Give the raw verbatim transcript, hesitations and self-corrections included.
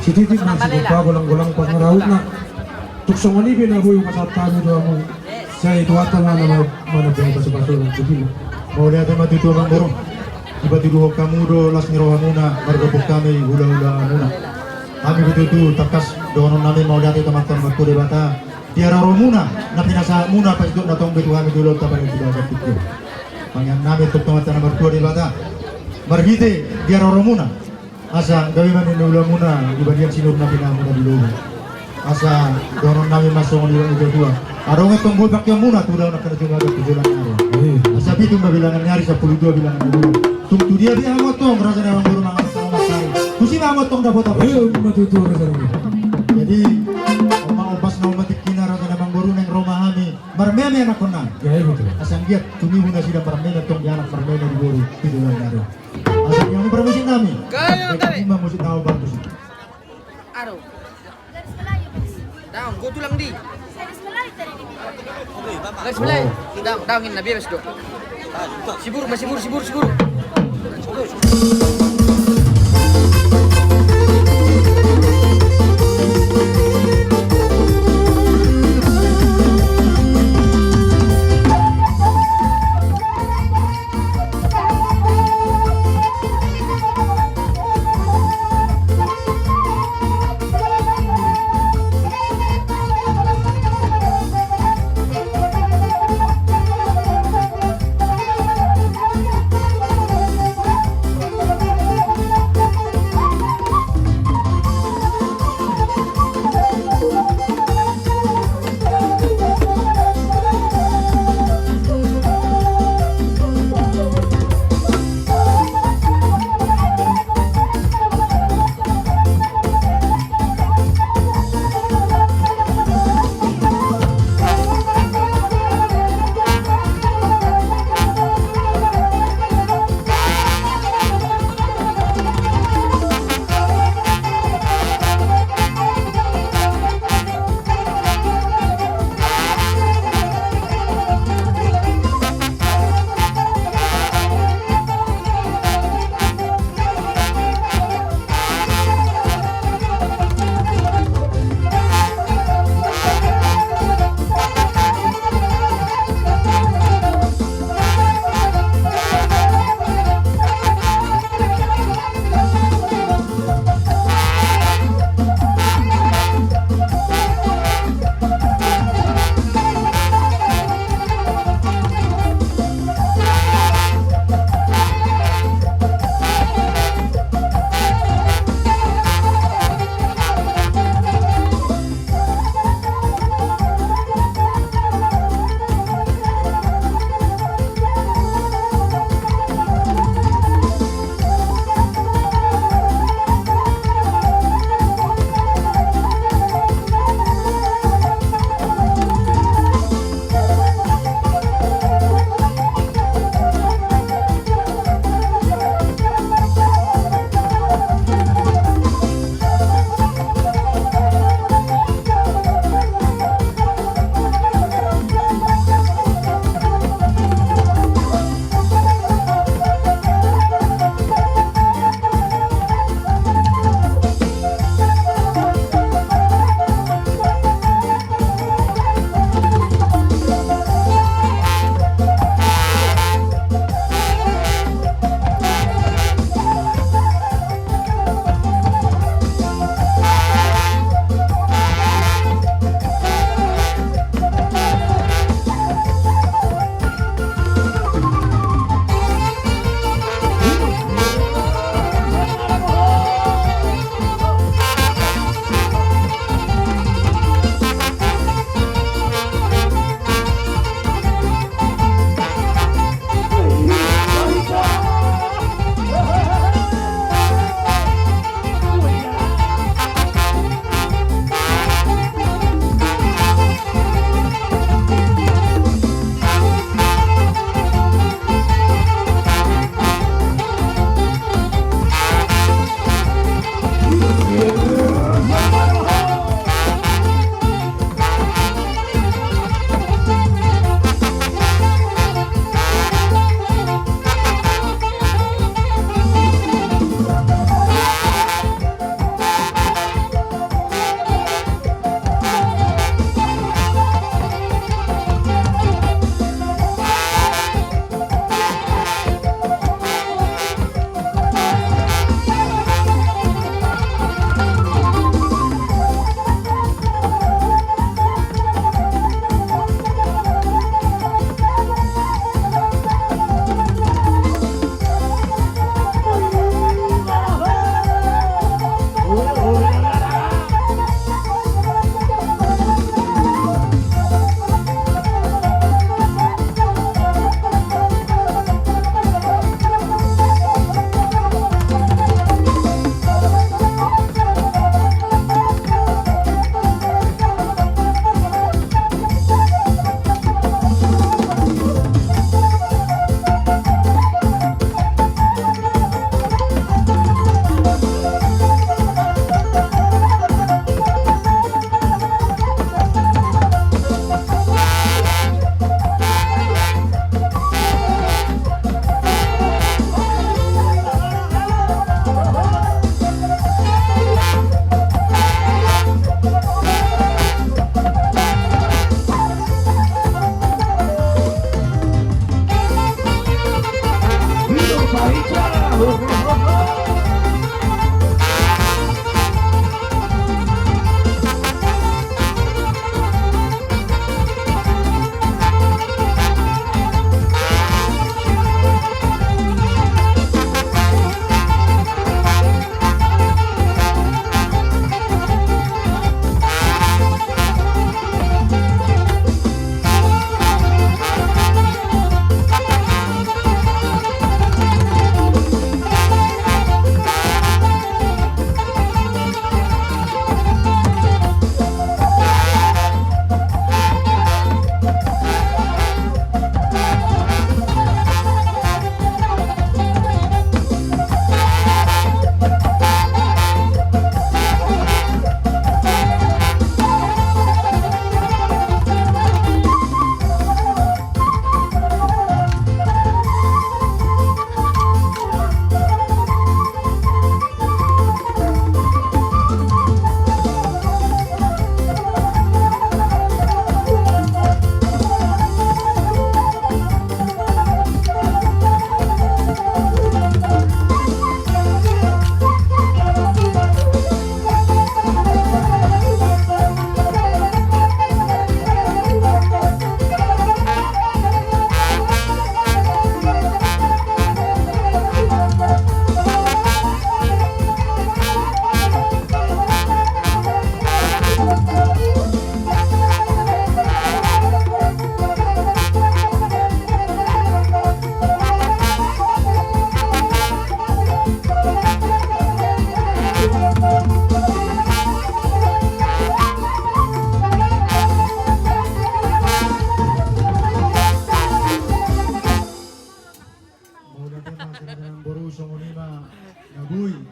Sititi ma sitipa, golang-golang pangarahutna. Tung songon i pe na boi pasahat hami tu hamu. Sai Tuhanta ma na ma- manambai pasupasu na sititi. Mauliate ma tutu amangboru. Dipatuduhon hamu do las ni rohamuna mardongan hami hula-hula muna. Hami pe tutu tangkas dohonon nami mauliate tu Amanta Martua Debata. Di haroromuna na pinasahatmuna, pasahaton tong be tu hami tu ulaonta panaili di bagasan tingki on. Pangidoan nami tu Amanta na Martua Debata, marhite di haroromuna, asa gabe ma ninna ulaonmuna di balian sinur na pinahanmuna di lobi. Asa dohonon nami ma songon nidok ni natua-tua: Adong antong boi pangkeonmuna tu ulaon angka na jumagalan tu joloan ni ari. Asa pitu ma bilangan ni ari, sampulu dua bilangan ni bulan. Tung tu dia be hamu antong, raja ni amangboru, mangalap tano mansari, tusi ma hamu antong dapotan. Ima tutu, raja ni amangboru. Jadi, on ma ombas na on ma tingkina, raja ni amangboru, naeng ro ma hami marmeme anakkonnami. Asa anggiat tumibu nasida marmeme antong di anak, marmeme di boru, di joloan ni ari. Asa di hamu parmusik nami. Gabe ma musik na ombas tusi. Aduh. Daong, go tulang di. Garis Melayu. Daong, daong, inna bebas do. Sibur ma, sibur, sibur, sibur.